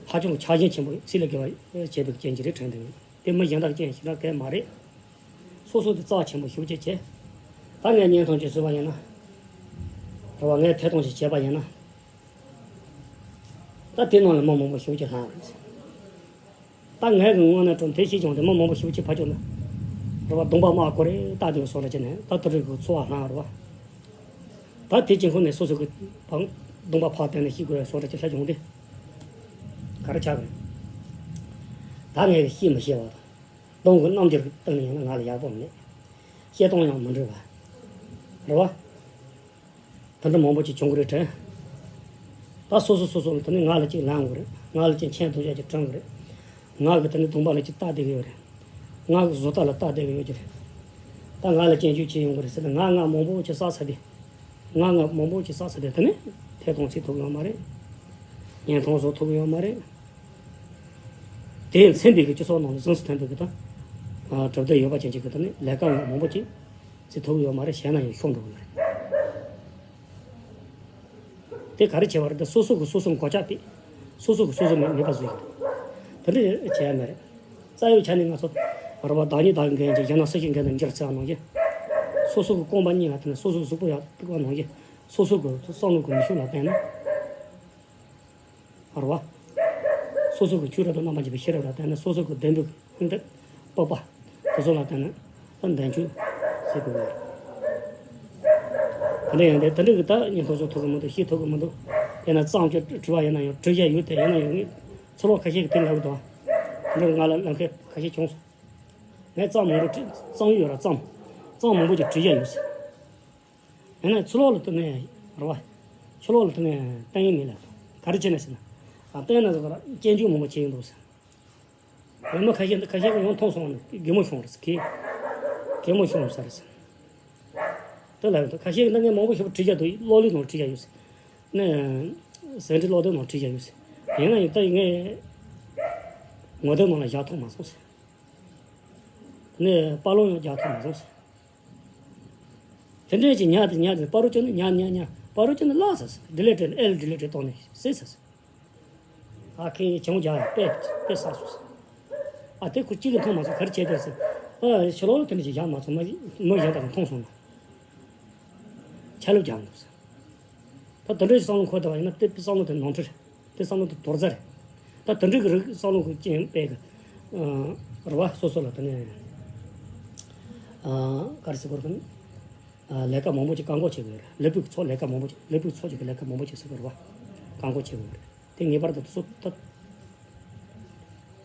ཧ་ཅང་ཆགས་ཞེན་ཆེན་པོ་ཚིག་ལ་དགེ་བ་བྱེད་པའི་རྐྱེན་གྱིས་རེད་དྲན་དུ་ཡོད། དེ་མི་གཞན་དག་རྐྱེན་ཞེ་དྲག་གང་ཡང་མ་རེད། སོ་སོ་དེ་རྩ་ཆེན་པོ་ཞེ་པོ་ཅིག་བྱས། ད་ངས་བརྙན་ཐུང་ཅིག་བཟོས་པ་ཡིན་ན། རེད་བ། ངས་ཐད་གཏོང་ཅིག་བྱས་པ་ཡིན་ན། ད་དེ་ནང་ལ་མི་མང་པོ་ཞེ་པོ་ཅིག་ལྷག་རེད། ད་ངས་གི་དངོས་གནས་དྲང་དེ་ཤེས་བྱུང་སྟེ་མི་མང་པོ་ཞེ་པོ་ཅིག་ཕར་བསྐྱོད་ན། རེད་བ། གདོང་པ་དམར་ཀོ་རེ་ལྟ་བསྡད་པའི་བཟོ་འདྲ་ཅིག་ནས་ད་དེ་རིགས་ཀྱི་ཚོར་བ་ལངས་རེད་བ། ད་དེ་གཅིག་ཁོ་ནས་སོ་སོ་གི་བང་གདོང་པ་ཕར་བསྟན་ནས་ཤེས་དགོས་པའི་བཟོ་འདྲ་ཅིག་ལྷག་བྱུང་སྟེ། ག་རེ་ཆགས་གི་རེད། ད་ངས་གི་ཤེས་མི་ཤེས་པ་དང་། གདོང་གི་རྣམ་འགྱུར་གྱི་སྟེང་ནས་ཡིན་ན་ང་ལ་ཡག་པོ་མེད། བཤད་སྟངས་ཡང་མི་འདྲ་བ། རེད་བ། དེ་འདྲ་མང་པོ་ཅིག་བྱུང་གི་རེད་དྲན། ད་སོ་སོ་སོ་སོ་ལ་དེ་ནས་ང་ལ་ཅིག་ལངས་དགོས་རེད། ང་ལ་ཅིག་མཆན་དུག་ཅག་ཅིག་བྲང་དགོས་རེད། ང་གི་དེ་ནས་གདོང་པ་ལ་ཅིག་ལྟ་བསྡད་ཀྱི་ཡོད་རེད། ང་གི་བཟོ་ལྟ་ལ་ལྟ་བསྡད་ཀྱི་ཡོད་ཀྱི་རེད། ད་ང་ལ་སྐྱོན་བརྗོད་བྱེད་ཡོང་གི་རེད་ཟེར་ནས་ང་ང་མང་པོ་ཅིག་བསགས་ཚར་ཏེ། ང་ང་མང་པོ་ཅིག་བསགས་ཚར་ཏེ་དེ་ནས་ཐད་གཏོང་བྱེད་ཐུབ་ཡོད་མ་རེད། བརྙན་ཐུང་བཟོ་ཐུབ་ཡོད་མ་རེད། དེས་མཚོན་པའི་གི་སྤྱི་ཚོགས་ནང་ལ་གཟེངས་སུ་ཐོན་པའི་གི་ད། ཨ། གྲུབ་འབྲས་ཡོད་པ་ཅན་གྱི་གི་ད་ནི་ལས་ཀ་ཡང་མང་པོ་ཅིག་བྱེད་ཐུབ་ཡོད་མ་རེད། བྱས་ན་ཡང་ཤོར་འགྲོ་གི་ཡོད་རེད། དེ་ག་རེ་བྱས་པ་རེད། ད་སོ་སོ་གི་སོ་སོ་མགོ་ལྕགས་ཏེ། སོ་སོ་གི་སོ་སོ་མེད་མེད་པ་བཟོ་ཡི། དེ་འདྲ་བྱས་ཡ་མ་རེད། རྩ་བའི་ཆ་ནས་ང་ཚོ་རེད་བ། བདག་ཉིད་བདག་གི་འགན་ཅིག་གཞན་ན་སུ་ཞིག་འགན་དུ་འགྱུར་ཟེར་བ་ནང་བཞིན། སོ་སོ་གི་རྐང་པ་གཉིས་ལ་བརྟེན་ནས། སོ་སོ་གི་གཟུགས་པོ་ཡར་གཏུག་པ་ནང་བཞིན། སོ་སོ་གི་བསམ་བློ་གི་ནུས་ཤུགས་ལ་བརྟེན་ནས། རེད་བ། སོ་སོ་གི་ཆོས་རབ་དང་རྣམ་པར་འབྱེད་པའི་ཤེས་རབ་ལ་བརྟེན་ནས། སོ་སོ་གི་བདེན་པའི་ལྷིང་འདྲེས་སྤོབས་པ་དེ་ཚོ་ལ་བརྟེན་ནས་ད་འདོན་ཆོས་ཟེར་དགོས་པ་རེད། དེ་འདྲ་ཡིན་དུས་དེ་འདྲ་གི་ད་ཉན་ཐོས་ཚོ་ཐུབ་ཀྱི་མི་འདུག་ཤེས་ཐུབ་ཀྱི་མི་འདུག་ཡིན་ན་རྩོམ་གྱི་དྲི་བ་ཡིན་ན་ཡང་དྲི་བྱ་ཡོད་དེ། ཡིན་ན་ཡང་ངས་ཚུར་ལོག་ཁ་ཤས་ཀྱིས་དེ་ལབ་ཀྱི་འདུག་དེ་འདྲ་ང་ལ་ལབ་མཁན་ཁ་ཤས་བྱུང་སོང་། ངས་རྩོམ་མང་པོ་བྲིས། རྩོམ་ཡོད་ར། རྩོམ་རྩོམ་མང་པོ་ཅིག་བྲིས་བཞག་ཡོད་ཟེར། ཡིན་ན་ཕྱི་ལོགས་ལ་བསྟན་ནས་རེད་བ། ཕྱི་ལོགས་ལ་བསྟན་ནས་བསྟན་ཡིན་མིན་ལ་ག་རེ་བྱས་ནས་ཟེར་ན། ཨ། བསྟན་ན་ཟེར་ག་ར་སྐྱོན་བརྗོད་མང་པོ་བྱས་ཡོང་འདུག་ཟེར། ཡང་མི་ཁ་ཤས་འདི་ཁ་ཤས་ཀྱིས་ཡང་མཐོང་སོང་ནས་གད་མོ་ཤོར་རེད་ཟེར། གད་གད་མོ་ཤོར་ས་རེད་ཟེར། དེ་ལ་ཡང་ཁ་ཤས་ཀྱིས་ད་ངས་མང་པོ་ཞེ་པོ་བྲིས་བཞག་འདུག་གློག་ཀླད་ནང་བྲིས་བཞག་ཡོད་ཟེར། ནས་ཟིན་བྲིས་ཀློག་དེབ་ནང་བྲིས་བཞག་ཡོད་ཟེར། ཡིན་ན་ཡང་ད་ངས་ངོ་དེབ་ནང་ལ་བཞག་ཐུབ་མ་སོང་ཟེར། ནས་པར་ལོང་ཡང་རྒྱག་ཐུབ་མ་སོང་ཟེར། དེ་འདྲས་ཀྱི་ཉལ་དེ་ཉལ་དེ་པར་རོ་ཅོ་ནི་ཉལ་ཉལ་ཉལ་པར་རོ་ཅོ་ནི་བརླག་ཟེར་ཟེར། ཌི་ལིཊ་ཨེལ་ཌི་ལིཊ་གཏོང་ནས་ཟེར་ཟེར་ཟེར། ཨ་ཁེ་བྱུང་རྒྱག་ཡ་དཔེ་དཔེ་བསགས་སོང་ཟེར། ཨ་དེ་ཁོ་གཅིག་གིས་མཐོང་མ་སོང་། ག་རེ་བྱས་དེ་ཟེར། ཨ་ཕྱི་ལོགས་ལ་དེ་འདྲས་ཀྱི་བཞག་མ་སོང་། མི་མི་གཞན་དག་གིས་མཐོང་སོང་ན། ཆ་ལུགས་རྒྱག་འདུག་ཟེར། ད་དེ་འདྲའི་བསམ་བློ་འཁོར་བསྡད་པ་ཡིན་ན་དེ་བསམ་བློ་དེ་ནོར་འཁྲུལ་རེད། དེ་བསམ་བློ་དེ་དོར་རྩ་རེད། ད་དེ་འདྲའི་གི་རིགས་བསམ་བློ་གི་རྐྱེན་པས་གི། ཨ། རེད་བ། སོ་སོ་ལ་དེ་ནས། ཨ། ག་རེ་ཟེར་དགོས་རེད། ཨ། ལས་ཀ་མང་པོ་ཅིག་བཀག་འགོག་བྱེད་དགོས་རེད། ལས་སྤུས་ཀྱི་ཚོགས་ལས་ཀ་མང་པོ་ཅིག་ལས་སྤུས་ཀྱི་ཚོགས་ཅིག་གི་ལས་ཀ་མང་པོ་ཅིག་ཟེར་དགོས་རེད་བ། བཀག་འགོག་བྱེད་དགོས་རེད། དེ་ངེས་པར་དུ་དེ་ཚོ་ད།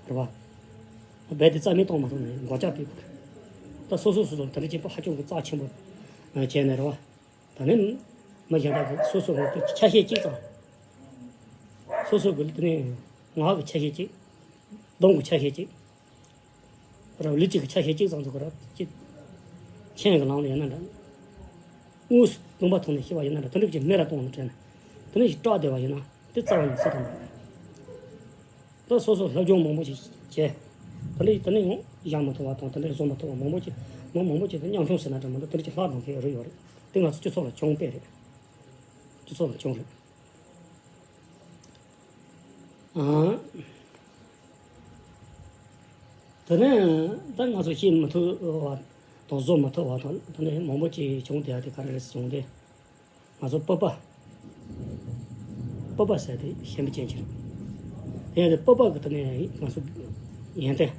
རེད་བ། རྦད་དེ་རྩ་མེད་གཏོང་མ་ཐུབ་ནས་སྒོ་ལྕགས་ཕུད་དགོས་རེད། ད་སོ་སོ་སོ་སོ་དེ་འདྲ་བྱེད་པ་ཧ་ཅང་གི་རྩ་ཆེན་པོ་བྱས་ནས་རེད་བ། ད་ནི་མི་གཞན་དག་གི་སོ་སོ་གི་ཆ་ཤས་གཅིག་ཙམ། སོ་སོ་གི་དེ་ནས་ངག་གི་ཆ་ཤས་གཅིག་སྡོམ་གྱི་ཆ་ཤས་གཅིག་རང་ལུས་གཅིག་གི་ཆ་ཤས་གཅིག་ཙམ་ཚོ་གི་ར་གཅིག་མཁྱེན་གྱི་ལམ་ལ་ཡིན་ན་འདྲ། དངོས་སུ་སྟོང་པ་ཐོག་ནས་ཤེས་པ་ཡིན་ན་འདྲ། དེ་འདྲ་གི་མེ་ར་གཏོང་ནས་དྲན་ནས་དེ་ནས་ཞིག་སྐྲག་བསྡད་པ་ཡིན་ན་དེ་རྩ་བ་ནས་ཚིག་དང་མ་རེད། ད་སོ་སོ་སློབ་སྦྱོང་མང་པོ་ཞིག་བྱས། དེ་འདྲ་དེ་ནས་ཡང་བཞག་མ་ཐུབ་པ་དང་། དེ་འདྲ་བཟོ་མ་ཐུབ་པ་མང་པོ་ཅིག་མང་མང་པོ་ཅིག་དང་མཉམ་མཐུན་ཟེར་ན་འདྲ་མི་འདུག་དེ་འདྲ་ཅིག་ལྷག་གཏོང་མཁན་རེ་ཡོད་རེད། དེ་ང་ཚོ་སྤྱི་ཚོགས་ལ་བྱུང་དཔེ་རེད། སྤྱི་ཚོགས་ལ་བྱུང་རེད། ཨང་། དེ་ནས་ད་ང་ཚོ་ཤེས་མི་ཐུབ་པ་དང་བཟོ་མི་ཐུབ་པ་དང་དེ་ནས་མང་པོ་ཅིག་བྱུང་བསྡད་ཡ་དེ་ག་རེ་རེད་ཟེར་བྱུང་སྟེ། ང་ཚོ་སྤོབས་པ། སྤོབས་པ་ཟེར་དེ་ཞེན་པ་ཅན་ཅིག་རེད། དེ་ཡང་དེ་སྤོབས་པ་གི་དེ་ནས་ང་ཚོ་ཡོན་ཏན།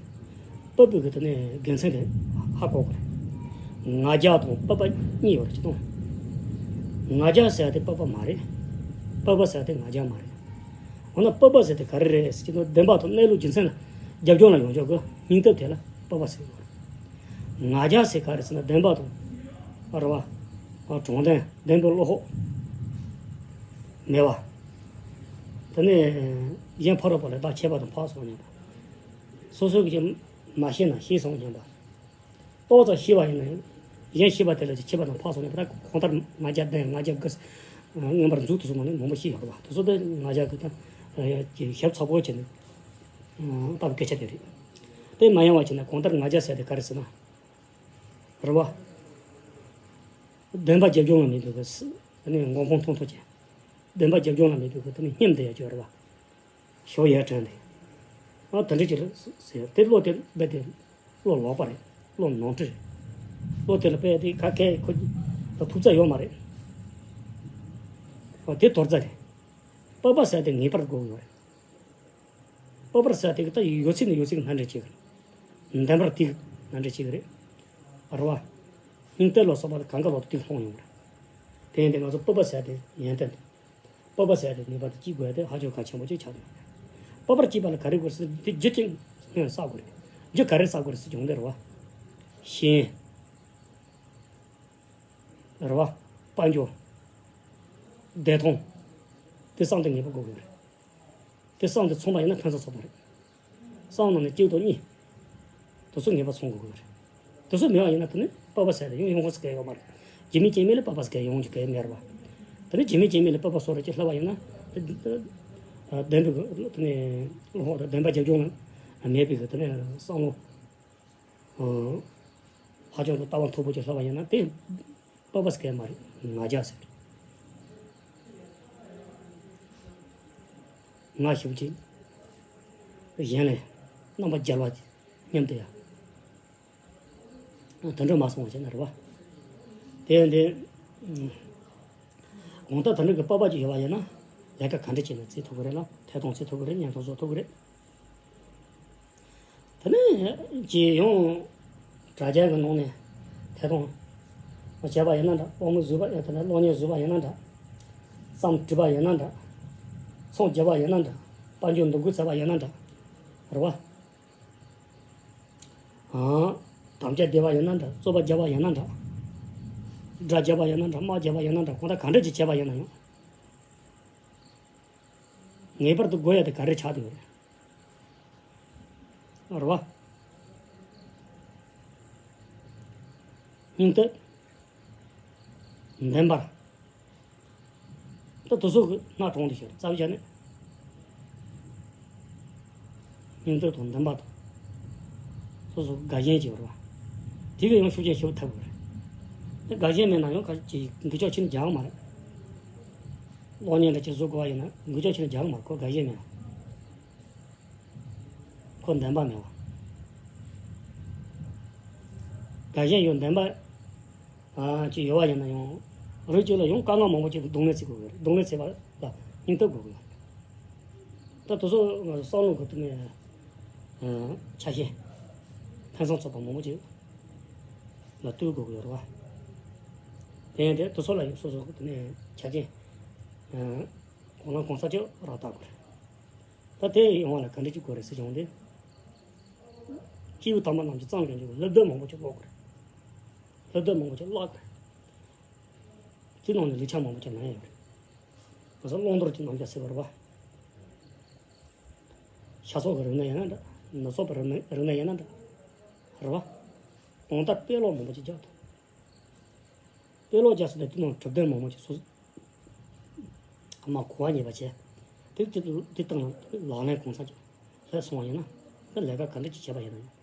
སྤོབས་པའི་གི་དེ་ནས་དགེ་མཚན་དེ་ཧ་གོ་དགོས་རེད། ང་རྒྱལ་དང་སྤོབས་པ་གཉིས་ཡོད་རེད། ཅི་དང་། ང་རྒྱལ་ཟེར་དེ་སྤོབས་པ་མ་རེད། སྤོབས་པ་ཟེར་དེ་ང་རྒྱལ་མ་རེད། འོ་ན་སྤོབས་པ་ཟེར་དེ་ག་རེ་རེད་ཟེར་གྱི་འདུག་བདེན་པ་དང་གནས་ལུགས་རྒྱུ་མཚན་ལ་རྒྱབ་ལྗོངས་ལ་ཡོང་ཆོག་གི་སྙིང་སྟོབས་དེ་ལ་སྤོབས་པ་ཟེར་གྱི་ཡོད་རེད། ང་རྒྱལ་ཟེར་ག་རེ་ཟེར་ན་བདེན་པ་དང་། རེད་བ། དྲང་བདེན་བདེན་པའི་བློ་ཁོག་མེད་པ། དེ་ནས་གཞན་ཕ་རོལ་པོ་ལ་བདག་ཆད་པ་དང་ཕར་སོང་སྙམ་པ། སོ་སོ་གིས་མ་ཤེས་ན་ཤེས་སོང་སྙམ་པ། ཏོག་ཙམ་ཤེས་པ་ཡིན་ན་ཡང་གཞན་ཤེས་པ་དེ་ལ་ཆད་པ་དང་ཕར་སོང་སྙམ་པ། ད་གང་ལྟར་ང་རྒྱལ་ལྡན་ང་རྒྱལ་དགུ། མངོན་པར་མཛུབ་ཏུ་སོང་བ་ནི་མང་པོ་ཤེས་ཡོད་རེད་བ། དེ་ཚོ་དེ་ང་རྒྱལ་གི་ད་ཞབས་ཚ་པོ་བྱས་ནས་ལྟ་བུ་སྐད་ཆ་དེ་རེད། དེ་མ་ཡོང་བ་བྱས་ན་གང་ལྟར་ང་རྒྱལ་ཟེར་དེ་ག་རེ་ཟེར་ན། རེད་བ། བདེན་པ་རྒྱབ་ལྗོངས་ལ་མེད་པའི་གི་སི། དེ་ནས་མགོ་ཁུངས་མཐོང་ཐུབ་ཀྱི། བདེན་པ་རྒྱབ་ལྗོངས་ལ་མེད་པའི་གི་དེ་ནས་སྙེམས་བསྡད་ཡ་ཅིག་རེད་བ། ཞོ་ཡ་དྲན་ཏེ། ཨ་དེ་འདྲ་ཅིག་རེད་ཟེར། དེ་བློ་དེ་རྦད་དེ་བློ་ལོག་པ་རེད། བློ་ནོར་འཁྲུལ་རེད། བློ་དེ་ལ་རྦད་དེ་ག་གེ་ཁོ་ལ་ཐུབ་ཚོད་ཡོད་མ་རེད། ཨ་དེ་དོར་རྩ་རེད། སྤོབས་པ་ཟེར་དེ་ངེས་པར་དགོས་ཀྱི་ཡོད་རེད། སྤོབས་པ་ཟེར་དེ་གི་ད་ཡོད་ཚད་ནས་ཡོད་ཚད་ཀྱི་སྣ་འདྲེན་བྱེད་ཀྱི་རེད། བདེན་པར་དེ་གི་སྣ་འདྲེན་བྱེད་ཀྱི་རེད། རེད་བ། སྙིང་སྟོབས་ལ་སོགས་པ་ལ་གང་ག་ལོག་ཏུ་དེ་གི་ལྷུང་ཡོང་གི་རེད། དེ་ཡིན་དུས་ང་ཚོ་སྤོབས་པ་ཟེར་དེ་ཡོན་ཏན་དང་། སྤོབས་པ་ཟེར་དེ་ངེས་པར་དུ་སྐྱེ་དགོས་ཡ་དེ་ཧ་ཅང་གལ་ཆེན་པོ་ཅིག་ཆགས་ཡོད་རེད། སྤོབས་པར་སྐྱེས་པ་ལ་ག་རེ་དགོས་ཟེར་དེ་རྒྱུ་ཅིག་ངོས་བསགས་དགོས་རེད། རྒྱུ་ག་རེ་བསགས་དགོས་རེད་ཟེར་བྱུང་དེ་རེད་བ། ཞེན། རེད་བ། དཔལ་འབྱོར། བདེ་ཐང་། དེ་བསམ་དེ་ངེས་པར་དགོས་ཀྱི་རེད། དེ་བསམ་དེ་ཚང་བ་ཡིན་ན་ཕན་ཚུན་ཚོགས་པ་རེད། བསམ་ནང་ནས་གཅིག་དང་གཉིས། དེ་ཚོ་ངེས་པར་ཚང་དགོས་ཀྱི་རེད། དེ་ཚོ་མེད་པ་ཡིན་ན་དེ་ནི་སྤོབས་པ་ཟེར་དེ་ཡང་ཡོང་ཁུངས་སུ་གལ་ཡོད་མ་རེད། རྒྱུ་མེད་རྐྱེན་མེད་ལ་སྤོབས་པ་ཟེར་གལ་ཡོང་རྒྱུ་གལ་མེད་རེད་བ། དེ་ནི་རྒྱུ་མེད་རྐྱེན་མེད་ལ་སྤོབས་པ་སོགས་རེ་ཅིག་ལྷབ་པ་ཡིན་ན། དེ་དེ་བདེན་པའི་གི་དེ་ནི་བློ་ཁོག་དང་བདེན་པ་རྒྱབ་ལྗོངས་ལ་མེད་པའི་གི་དེ་ནི་བསམ་བློ། ཧ་ཅང་དུ་ལྟ་བ་མཐོ་པོ་ཅིག་ལྷབ་པ་ཡིན་ན་དེ་སྤོབས་པ་ཟེར་མཁན་མ་རེད། ང་རྒྱལ་ཟེར། ང་ཞེ་པོ་ཅིག་གཞན་ལས་རྣམ་པ་རྒྱལ་བ་སྙམ་དུ་ཡ། དོན་འགྲུབ་མ་སོང་བ་བྱས་ན་རེད་བ། དེ་ཡང་དེ། གང་ལྟར་དེ་འདྲ་གི་སྤོབས་པ་ཅིག་ཡོད་པ་ཡིན་ན་ལས་ཀ་ག་འདྲ་བྱས་ནས་བརྩི་ཐུབ་ཀྱི་རེད་ལ། ཐད་གཏོང་བརྩི་ཐུབ་ཀྱི་རེད། བརྙན་ཐུང་བཟོ་ཐུབ་ཀྱི་རེད། དེ་ནས་རྗེས་ཡོང་དྲ་རྒྱ་གི་ནང་ནས་ཐད་གཏོང་བྱས་པ་ཡིན་ན་འདྲ། དཔང་མི་བཟོས་པ་ཡིན་ན་འདྲ། གློག་བརྙན་བཟོས་པ་ཡིན་ན་འདྲ། རྩོམ་བྲིས་པ་ཡིན་ན་འདྲ། ཚོང་བརྒྱབ་པ་ཡིན་ན་འདྲ། དཔལ་འབྱོར་འདུ་འགོད་བྱས་པ་ཡིན་ན་འདྲ། རེད་བ། ཨང་། དམ་བཅའ་བསྡད་པ་ཡིན་ན་འདྲ། རྩོད་པ་བརྒྱབ་པ་ཡིན་ན་འདྲ། དགྲ་བརྒྱབ་པ་ཡིན་ན་འདྲ། དམག་བརྒྱབ་པ་ཡིན་ན་འདྲ། གང་ལྟར་ག་འདྲ་ཅིག་བྱས་པ་ཡིན་ན་ཡང་། ངེས་པར་དུ་དགོས་ཡ་དེ་ག་རེ་ཆགས་བསྡད་ཡོད་རེད། རེད་བ། སྙིང་སྟོབས། བདེན་པར། ད་དུ་སོ་གི་སྣ་གྲོང་དུ་ཤོར་རྩ་བའི་ཆ་ནས། སྙིང་སྟོབས་དང་བདེན་པ་དང་། སོ་སོ་དགའ་ཞེན་བྱེད་པར་བ། དེ་གི་ཡང་ཤུགས་རྐྱེན་ཞེ་པོ་ཐེབས་དགོས་རེད། དེ་དགའ་ཞེན་མེད་ན་ཡང་ག་ཅིག་འགུལ་སྐྱོད་ཆེན་རྒྱག་མ་རེད། གློག་བརྙན་འདྲ་ཅིག་བཟོ་དགོས་པ་ཡིན་ན་འགུལ་སྐྱོད་ཆེན་རྒྱག་མ་རེད། ཁོ་དགའ་ཞེན་མེད་ན། ཁོ་བདེན་པ་མེད་པ། དགའ་ཞེན་ཡོད་བདེན་པ། ཨ་ཅིག་ཡོད་པ་ཡིན་ན་ཡང་། རིགས་གཅིག་ལ་ཡང་དཀའ་ངལ་མང་པོ་ཅིག་སྡུག་བསྔལ་བརྩི་དགོས་ཀྱི་རེད། སྡུག་བསྔལ་བརྩི་བ་ལ་སྙིང་སྟོབས་དགོས་ཀྱི་ཡོད་རེད། ད་དེ་ཚོ་ང་ཚོ་བསམ་བློ་གི་ཐོག་ནས་ཨ་ཆ་ཤས་ཕན་སེམས་ཚོགས་པ་མང་པོ་ཅིག་ལ་བསྟུན་དགོས་ཀྱི་ཡོད་རེད་བ། དེ་ཡིན་དུས་དེ་ཚོ་ལ་ཡང་སོ་སོ་གི་ཐོག་ནས་ཆ་རྐྱེན་ཨ་གང་ལ་གང་འཚམ་ཅིག་རག་ལྟ་དགོས་རེད། ད་དེ་ཡི་ཡོང་བ་ལ་ག་འདྲ་ཅིག་དགོས་རེད་ཟེར་བྱུང་སྟེ། སྐྱེས་བུ་དམ་པ་རྣམས་ཀྱིས་བརྩམས་བྱུང་རྒྱུ་སློབ་དེབ་མང་པོ་ཅིག་ཀློག་དགོས་རེད། སློབ་དེབ་མང་པོ་ཅིག་བཀླག་དགོས་རེད། དེ་ནང་ནས་ལེགས་ཆ་མང་པོ་ཅིག་ལེན་ཡོད་རེད། ང་ཚོ་བླང་དོར་གྱི་རྣམ་གཞག་ཟེར་བ་རེད་བ། ཤ་ཚོགས་ཀྱི་རིགས་ནད་ཡིན་ན་འདྲ། ནུ་ཚོགས་པའི་རིགས་ནད་རིགས་ནད་ཡིན་ན་འདྲ། རེད་བ། གང་ལྟར་དཔེ་ཀློག་མང་པོ་ཅིག་རྒྱག་དང་། དཔེ་ཀློག་རྒྱག་ས་དེ་དེ་ནང་གྲུབ་དོན་མང་པོ་ཅིག་སོ་སོ་མ་གོ་བ་ངེས་པ་བྱས། དེ་དེ་དེ་སྟེང་ལ་ལག་ལེན་གང་འཚམ་ཅིག་སླེབས་སོང་བ་ཡིན་ན། དེ་ལས་ཀ་ག་འདྲ་ཅིག་བྱས་པ་ཡིན་ན་ཡང་